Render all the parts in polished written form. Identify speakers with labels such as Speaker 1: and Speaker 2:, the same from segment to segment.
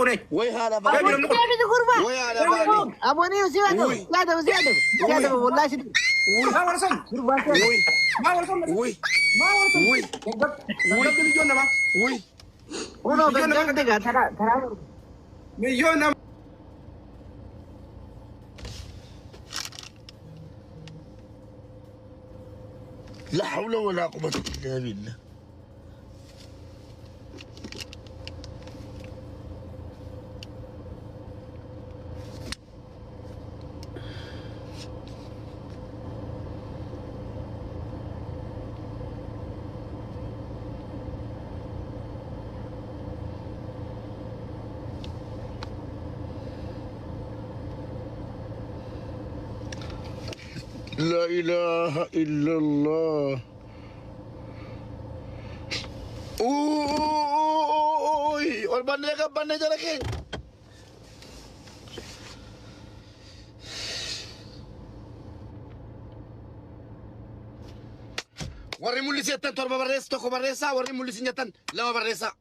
Speaker 1: kun eenyu?
Speaker 2: Way haadha
Speaker 1: Eenyu
Speaker 2: baate.
Speaker 1: namni kun?
Speaker 3: Deebisi gurbaa.
Speaker 2: Way haadha baate.
Speaker 3: Abonii si adabu. Si adabu si adabu. Si adabu wallahi si
Speaker 1: Maa wal son?
Speaker 3: gurbaa si adabu.
Speaker 2: Wuy.
Speaker 1: Maa wal son?
Speaker 2: Wuy.
Speaker 1: Maa wal son?
Speaker 2: Wuy.
Speaker 1: Gaggabdi milyoon namaa.
Speaker 2: Wuy.
Speaker 3: Kunoo gaggabde gaa taraa taraa.
Speaker 1: Milyoon namaa.
Speaker 2: لا حول ولا قوة إلا بالله. لا إله إلا الله. Uy, ol bannee qabbanne jala keenya. Warri mul'isi jettan torba barreessa, tokko barreessaa, warri mul'isi jettan lama barreessaa.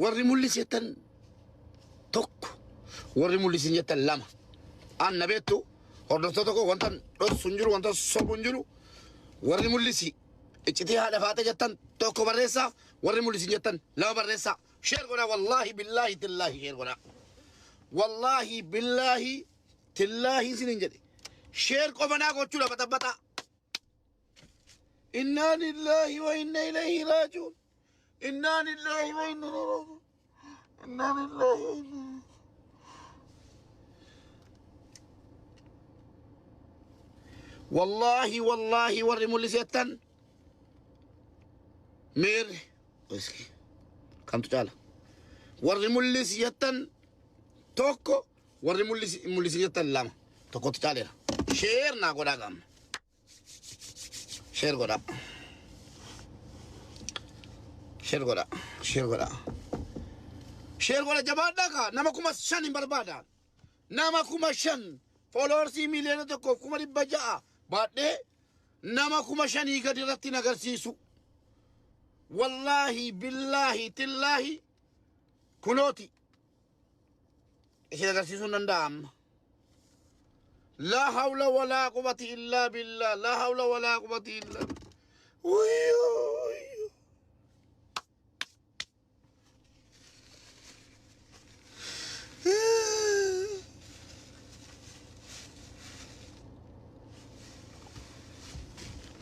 Speaker 2: Warri mul'isi jettan tokko, warri mul'isi jettan lama. An na beektu hordoftoota koo, wanta dhoksu hin jiru, wanta sobu hin jiru. Warri mul'isi iccitii haadha faate jettan tokko barreessaa, warri mul'isi jettan lama barreessaa. Share godhaa, wallaahi billaahi tillaahi share godhaa. Wallaahi billaahi tillaahi isiniin jedhe. Share qofa naa gochuudha baxabbaxaa. Innaa lillaahi wa inna ilayhi raaji'uun. Innaa lillaahi wa inna ilayhi raaji'uun. Innaa lillaahi wa inna ilayhi. Wallaahi wallaahi warri mul'isi jettan meerri iski kamtu caala? Warri mul'isi jettan tokko, warri mul'isi jettan lama, tokkotu caaleera. Share naa godhaa gaamma. Share godhaa. Share godhaa. Share godhaa. Share godhaa, jabaadhaa kaa, nama 5,000 hin barbaada. Nama 5,000, followersii 1,600,000 baadhee nama 5,000 gadi irratti hin agarsiisu. Wallaahi billaahi tillaahi kunooti. Isin agarsiisuu hin danda'a amma. لا حول ولا قوة إلا بالله، لا حول ولا قوة إلا بالله. ويو.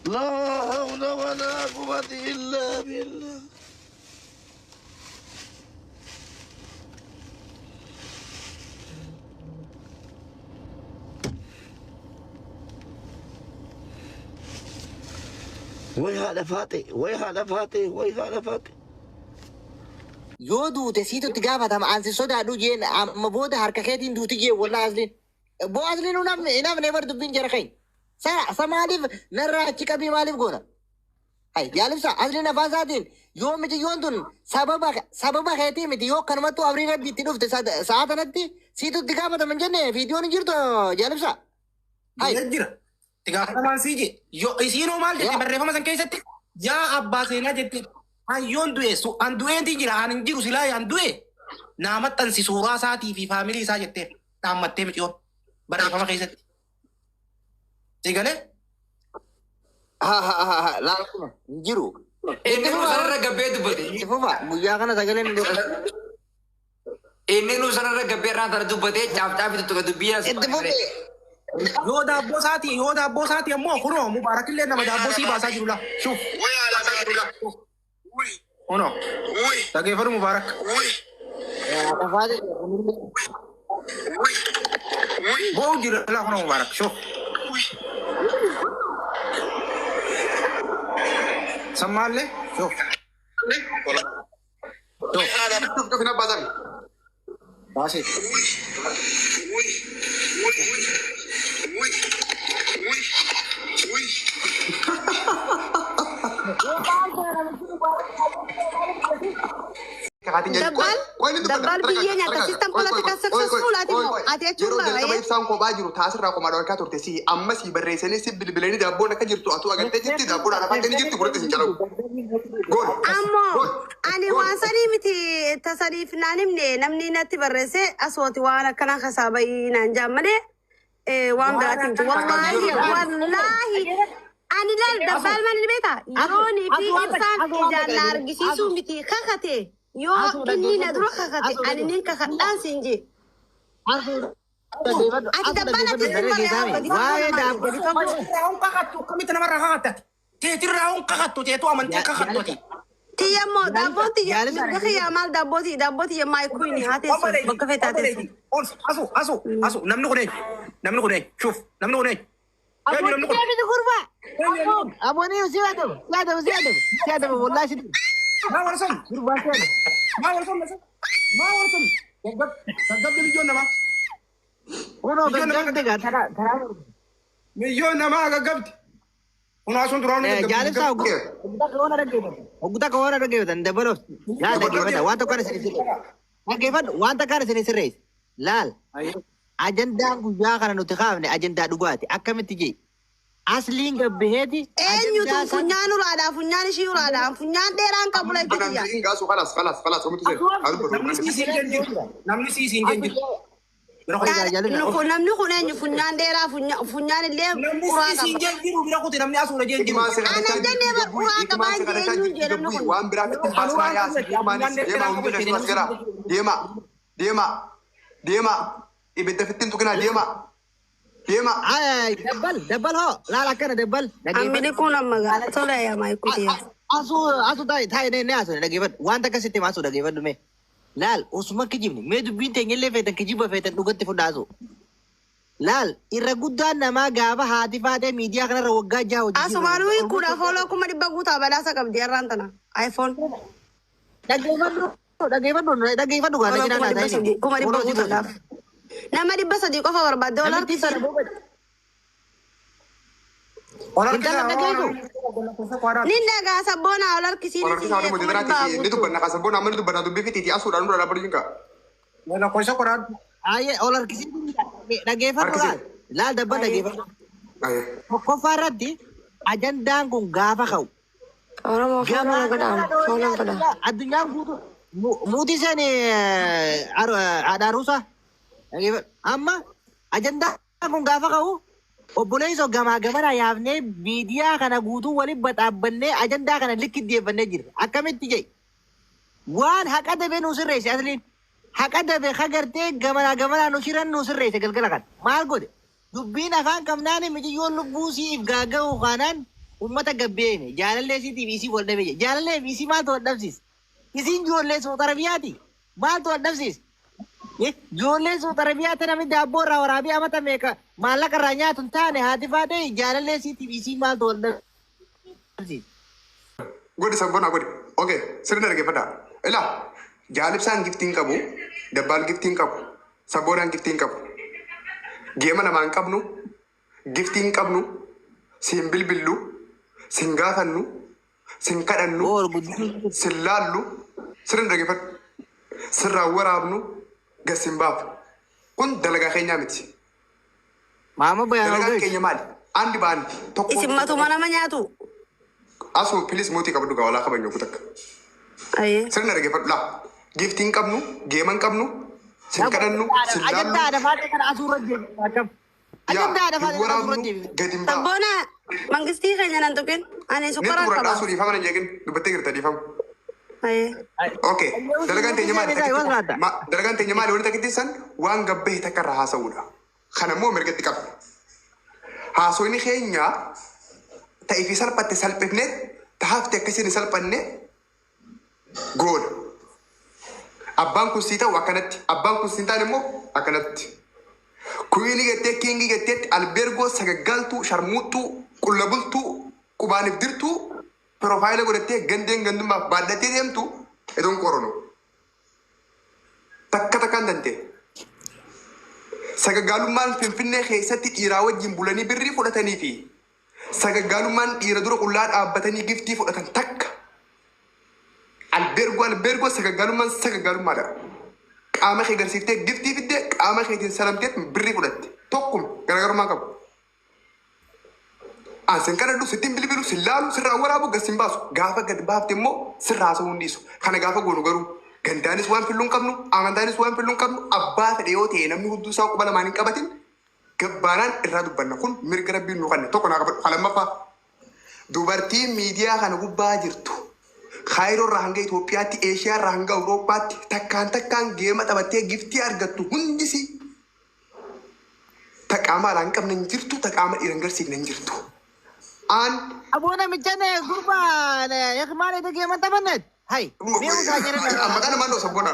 Speaker 2: لا حول ولا قوة إلا بالله. Way haadha faate, way haadha faate, way haadha faate.
Speaker 3: Yoo duute siitu itti gaafatama, ansi sodaadhu jeen, amma booda harka keetiin duuti jeen wallaa asliin. Boo asliin hin hafne hin hafne bar dubbiin jara keenya. Sa sa maaliif narraa achi qabii maaliif goona? Hay yaalibsa asliin afaan isaatiin yoo miciyyoon tun sababa keetii miti, yoo akkanumattuu abrii rabbi itti dhufte sa'a tanatti siitu itti gaafatama hin jenne, viidiyoon hin jirtu yaalibsa. Hay.
Speaker 1: Jira. Itti gaafatamaan sii jee. Yoo isiinoo maal jette barreeffama san keessatti, yaa abbaa seenaa jette, an yoon du'e an du'eenti jira, an hin jiru, silaa an du'e naa maxxansi suuraa isaatii fi faamilii isaa jettee dhaammattee miciyoon barreeffama keessatti. Si galee?
Speaker 3: Ha ha ha ha, laal kuma hin jiru.
Speaker 4: Inni nu sanarra gabbee dubbate.
Speaker 3: Itti fufa, guyyaa kana sagaleen hin dhufu.
Speaker 4: Inni nu sanarra gabbee irraan tana dubbatee caaf caafi tuttuqa dubbii as.
Speaker 3: Itti fufi.
Speaker 1: Yoo daabboo isaatii ammoo kunoo Mubaarakillee nama daabboo sii baasaa jiru laa. Shuuf.
Speaker 2: Way haadha faate. Wuy.
Speaker 1: Kunoo.
Speaker 2: Wuy.
Speaker 1: Dhageeffadhu Mubaarak.
Speaker 2: Wuy.
Speaker 3: Afaati.
Speaker 2: Wuy. Wuy.
Speaker 1: Boo'u jira laa kunoo Mubaarak. Shuuf.
Speaker 2: Wuy.
Speaker 1: Sammaallee. Shuuf.
Speaker 2: Way haadha.
Speaker 1: Shuuf hin abbaasan. Baasee.
Speaker 2: Wuy. Wuy. Wuy. Wuy. Wuy. Wuy.
Speaker 5: Dabbal dabbal biyyee nyaata system political successful ati immoo ati jechuun
Speaker 6: Yeroo jalqaba
Speaker 5: baay'ee.
Speaker 6: Ibsaan kophaa jiru taasirraa qomaa dhorkaa turte si amma si barreessanii si bilbilanii daabboon akka jirtu atuu agartee jirti, daabboon afaan kenni jirti, gurratti sin calawu. Gool.
Speaker 5: Ammoo ani waan sanii miti tasaniif naan himne, namni natti barreesse asooti waan akkanaa kasaabayii naan jaan malee waan biraatiin miti. Wallaahi wallaahi ani laal dabbaal maal ni beektaa yoonii fi Ibsaan ijaan na argisiisuu miti kakate, yoo inni na dura kakate ani nin kakadhaan siin jee. Ati dabbaal ati sin barreessa.
Speaker 3: Waa'ee daabboo.
Speaker 1: Teetirraa hun kakattu, akkamitti namarraa kakattati? Teetirraa hun kakattu, teetu amantii kakattu ati.
Speaker 5: Tiyya immoo daabboon tiyya mirga kiyyaa maal daabbooti daabboo tiyya maay kuyni haa teessu bakka feetaa teessu.
Speaker 1: Asu asu asu, namni kun eenyu? Namni kun eenyu? Shuf, namni kun eenyu? Eenyu namni kun?
Speaker 3: Abonii si adabu, si adabu, si adabu, si adabu, wallahi si
Speaker 1: Maa wal son?
Speaker 3: gurbaa si adabu.
Speaker 1: Maa wal son? Maa wal son? Gaggabdi biyyoon namaa.
Speaker 3: Kunoo gaggabde gaa taraa taraa.
Speaker 1: Biyyoon namaa gaggabdi. Kun asuun duraan
Speaker 3: Jaalibsaa ogguta ka waan dhaggeeffatan dabaloof yaa dhaggeeffata, waan tokko kana isin sirreessa. Dhaggeeffadhu, waan tokko kana isin sirreessa. Laal, ajandaan guyyaa kana nuti kaafne ajandaa dhugaati, akkamitti jee asliin gabbiheeti.
Speaker 5: Eenyutu funyaan uraadhaa, funyaan ishii uraadhaa, funyaan dheeraan qabu laifti tiyya.
Speaker 6: Anaan gaasu خلاص خلاص خلاص ومتو سين.
Speaker 1: Namni siisiin jeen jiru. Namni siisiin jeen jiru. Bira kuti.
Speaker 5: Namni kun eenyu funyaan dheeraa funyaan illee
Speaker 1: Namni
Speaker 5: uraa
Speaker 1: siisiin
Speaker 5: qaba.
Speaker 1: jeen jiru bira kuti, namni asuudha jeen jiru.
Speaker 5: Anan jennee bar uraa qabaa eenyuun jee namni kun.
Speaker 6: Waan biraa fitti baasaa yaasa deemaanis deema, hundi keessumas as gara deema deema deema, ibidda fittiin tuqinaa, deema deema.
Speaker 3: Dabbal dabbal hoo laal akkana dabbal.
Speaker 5: Ammini kun amma gaa tola yaa maayikuu tiyya.
Speaker 3: Asu asu taa'e taa'e ne asu dhaggeeffadhu, waan takka sitti himaa, asu dhaggeeffadhu, mee laal osuma kijibni mee dubbiin teenya illee feetan kijiba feetan dhugatti fudhaa, asu laal irra guddaan namaa gaafa haati faatee miidiyaa kanarra waggaa 6 hojii.
Speaker 5: Asumaan hiikuudha fooloo 100,000 guutaa badhaasa qabdi har'aan tana. iPhone.
Speaker 3: Dhaggeeffadhu dhaggeeffadhu dhaggeeffadhu gaana
Speaker 5: Fooloo
Speaker 3: jiraan
Speaker 5: 300,000 100,000 guutuudhaaf. Nama 300 qofa barbaadde ol
Speaker 3: Namitti
Speaker 5: harkisi.
Speaker 3: sana booda intala dhageessu.
Speaker 5: Ni dhagaa sabboona ol harkisiin.
Speaker 6: Warra isaa
Speaker 5: 100,000
Speaker 6: dhimma ni
Speaker 5: guutuu.
Speaker 6: dubbanna kaasa boona amma ni dubbanna dubbii fitiiti asuudhaan dura dhaabbatu jinka.
Speaker 1: Lakkoofsa qoraan.
Speaker 3: Ayyee ol harkisiin dhaggeeffadhu.
Speaker 6: Harkisii.
Speaker 3: Laal laal dabbal dhaggeeffadhu. Tokkoffaa irratti ajandaan kun gaafa ka'u.
Speaker 5: Oromoo fooloo godhaa fooloo godhaa.
Speaker 3: Addunyaan guutuu muutii seen haadha. Amma ajandaan kun gaafa ka'u obboleessoo gamaa gamana yaafnee miidiyaa kana guutuu waliin baxaabbannee ajandaa kana likki deeffannee jirra. Akkamitti jedhe waan haqa dabe nu sirreesse, asliin haqa dabe hagartee gamanaa gamanaa nu shiran nu sirreesse. Galgala kana maal godhe dubbiin afaan qabnaan mijiyyoon lubbuu siif gaaga'u kanaan ummata gabbeeme jaalallee siitiif isii wal dhabe jedhe. Jaalallee fi isii maaltu wal dhabsiise? Isiin ijoollee Suut Arabiyaati, maaltu wal dhabsiise? Ijoollee Suut Arabiyaatti namni daabboo irraa waraabee amata meeqa maallaqa irraa nyaatu hin taane haati faatee jaalallee siitiif isii maaltu wal dhabsiise?
Speaker 6: Godhi sabboonaa godhi. Okay, sirna dhaggeeffadhaa. Ilaa, jaalibsaan giftiin qabu, dabbaal giftiin qabu, sabboonaan giftiin qabu. Geema namaa hin qabnu, giftiin qabnu, siin bilbillu, siin gaafannu, siin kadhannu,
Speaker 3: Bool guddisuu.
Speaker 6: siin laallu, sirna dhaggeeffadhu. Sirraa waraabnu, gas hin baafnu. Kun dalagaa keenyaa miti.
Speaker 3: Maama bayaan
Speaker 6: Dalagaan keenya maali? Andi baandi. Tokko.
Speaker 5: Isin matuma nama nyaatu.
Speaker 6: Asuma please mootii qabdu gaa walaa kabajnu takka.
Speaker 5: Ayyee.
Speaker 6: Sirna dhaggeeffadhu laa. Giftiin qabnu, geema hin qabnu, sin kadhannu, sin laallu.
Speaker 3: Ajandaa dafaatee kana asuurra deebi'u akkam?
Speaker 6: Yaa,
Speaker 3: Ajandaa
Speaker 6: hin
Speaker 3: dafaatee kana asuurra
Speaker 6: waraabnu,
Speaker 3: deebi'u.
Speaker 6: gadi hin baafnu.
Speaker 5: Sabboona mangistii keenya nan tuqin. Ani
Speaker 6: Ni
Speaker 5: sukkaara
Speaker 6: xumura
Speaker 5: qaba.
Speaker 6: dhaasuu dhiifama nan jeeqin dubbattee jirta dhiifama.
Speaker 5: Ayyee.
Speaker 6: Okay, dalagaan teenya maali? Dalagaan teenya maali? Wani takkitti san waan gabbee takka irraa haasa'uudha. Kana immoo mirgatti qabna. Haasawni keenya ta'ee fi salphatte salphifne, taafte akkasiin hin salphanne goona. Abbaan kun sii ta'u akkanatti, abbaan kun sii hin taane immoo akkanatti. Queenii gettee, kingii getteetti, albeergoo sagaggaaltuu, sharmuuxxuu, qulla bultuu, qubaaniif dirtuu, profile godhattee gandeen gandummaaf baadhattee deemtu idoon qoronu. Takka takkaan danda'e. Sagaggaalummaan Finfinnee keessatti dhiiraa wajjin bulanii birrii fudhatanii fi sagaggaalummaan dhiira dura qullaa dhaabbatanii giftii fudhatan takka. Albeergoo Albeergoo sagaggaalummaan sagaggaalummaadha. Qaama kee garsiiftee giftii fiddee qaama keetiin salamtee birrii fudhatte. Tokkuma garaagarummaa qabu. An sin kadhadhu, sittiin bilbilu, sin laalu, sirraa waraabu, gad sin baasu. Gaafa gad baafte immoo sirraa haasa'uu hin dhiisu. Kana gaafa goonu garuu gandaanis waan filluu hin qabnu, amantaanis waan filluu hin qabnu, abbaa fedhe yoo ta'e namni hudduu isaa quba lamaan hin qabatin gabbaanaan irraa dubbanna. Kun mirga Rabbiin nu kanne. Tokko naa qabadhu. Ka lammaffaa, dubartiin miidiyaa kana gubbaa jirtu Kaayiroo irraa hanga Itoophiyaatti, Eeshiyaa irraa hanga Awurooppaatti takkaan takkaan geema taphattee giftii argattu hundisii ta qaama alaa hin qabne hin jirtu, ta qaama dhiira hin garsiifne hin jirtu. Aan
Speaker 3: Aboo namichan gurbaa maal edda geema taphannet. Hay mee musaa jedhan.
Speaker 6: Maqaan namaan dhoo sabboona.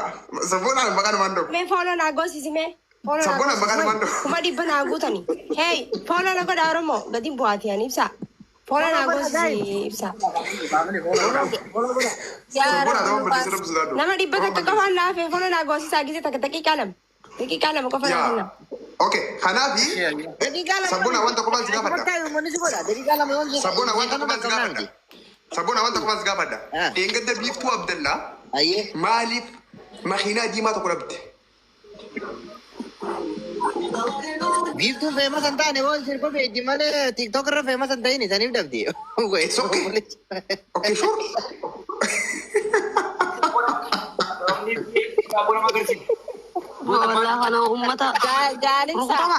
Speaker 6: Sabboona maqaan namaan dhoo.
Speaker 7: Mee follow naa goosisi mee. Follow naa
Speaker 6: Sabboona maqaan namaan dhoo.
Speaker 7: 100,000 naa guutani. Hey, follow na godha Oromoo gadi bu'aati ani ibsa. Follow naa goosisi ibsa. Yaa
Speaker 6: Sabboona
Speaker 7: Rabbi
Speaker 6: ta'uu
Speaker 7: nu
Speaker 6: balleessa
Speaker 7: baasi.
Speaker 6: Rabbi sodaadhu.
Speaker 7: Nama 100 qofaan laafee follow naa goosisaa gisee takka daqiiqaa 2. Daqiiqaa 2 qofa naa
Speaker 6: Yaa.
Speaker 7: kenna.
Speaker 6: Okay, kanaafi
Speaker 3: Daqiiqaa 2.
Speaker 6: Sabboona wanta qofaan si gaafadha.
Speaker 3: Uummanni si godha. Daqiiqaa 2 yoon
Speaker 6: Sabboona wanta qofaan si gaafadha. Sabboona wanta qofaan si gaafadha.
Speaker 3: Ah.
Speaker 6: Dheengadda Biiftuu Abdallaa
Speaker 3: Ayyee.
Speaker 6: maaliif makiinaa diimaa tokko dhabde?
Speaker 3: Biiftuun famous hin taane waan sirba beekti malee TikTok irra famous hin ta'in isaniif dhabdi.
Speaker 6: It's okay. Okay, sure.
Speaker 5: Wallah kana uummata
Speaker 7: Jaalibsa.
Speaker 5: rukutama.